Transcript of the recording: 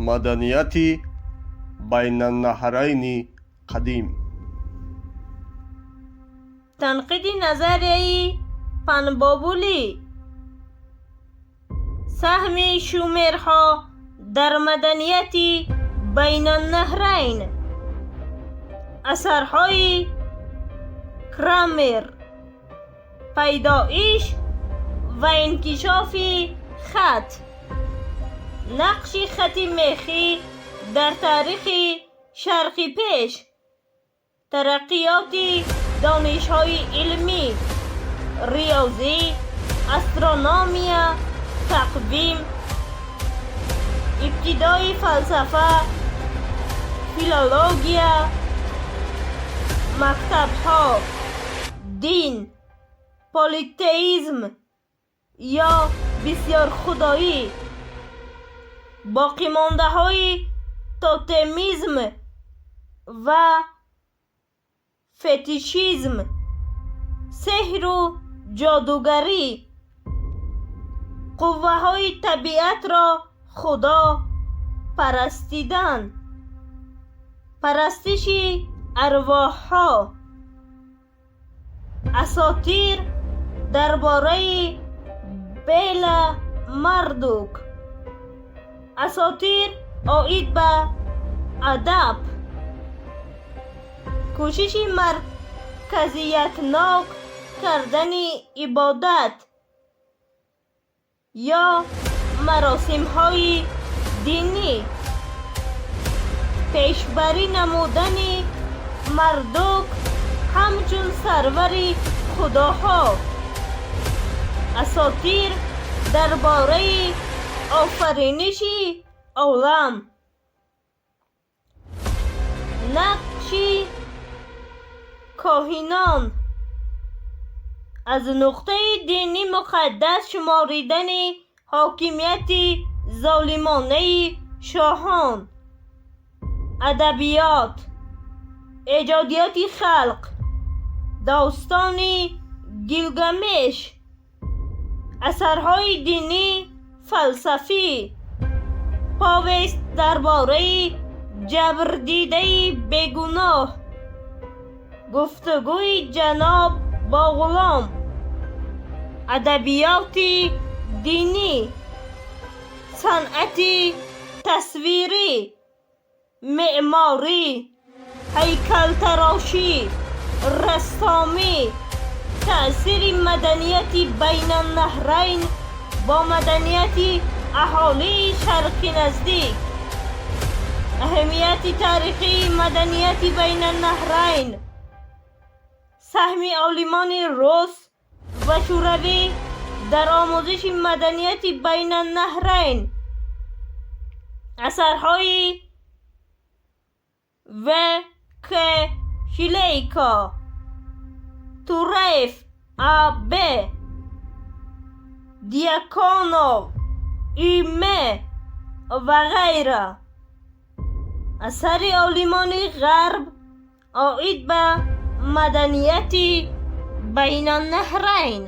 Маданияти Байнаннаҳрайни қадим. Танқиди назарияи панбобулӣ. Саҳми шумерҳо дар маданияти Байнаннаҳрайн. Асарҳои Крамер. Пайдоиш ва инкишофи хат. Нақши хати мехӣ дар таърихи Шарқи Пеш. Тараққиёти донишҳои илмӣ: риёзӣ, астрономия, тақвим. Ибтидои фалсафа, филология, мактабҳо. Дин, политеизм ё бисёрхудоӣ. Боқимондаҳои тотемизм ва фетишизм. Сеҳру ҷодугарӣ. Қувваҳои табиатро худо парастидан. Парастиши арвоҳҳо. Асотир дар бораи Бела Мардук. Асотир оид ба адаб. Кӯшиши марказиятнок кардани ибодат ё маросимҳои динӣ. Пешбарӣ намудани Мардук ҳамчун сарвари худоҳо. Асотир дар бораи офариниши олам. Нақши коҳинон. Аз нуқтаи динӣ муқаддас шуморидани ҳокимияти золимонаи шоҳон. Адабиёт. Эҷодиёти халқ. Достони Гилгамеш. Асарҳои динӣ, фалсафӣ. Повесть дар бораи ҷабрдидаи бегуноҳ. Гуфтугӯи ҷаноб бо ғулом. Адабиёти динӣ. Санъати тасвирӣ. Меъморӣ, ҳайкалтарошӣ, рассомӣ. Таъсири маданияти Байнаннаҳрайн бо маданияти аҳолии Шарқи Наздик. Аҳамияти таърихии маданияти Байнаннаҳрайн. Саҳми олимони рус ва шӯравӣ дар омӯзиши маданияти Байнаннаҳрайн. Асарҳои В. К. Шилейко, Тураев А. Б., Дьяконов И. М. ва ғайра. Асари олимони ғарб оид ба маданияти Байнаннаҳрайн.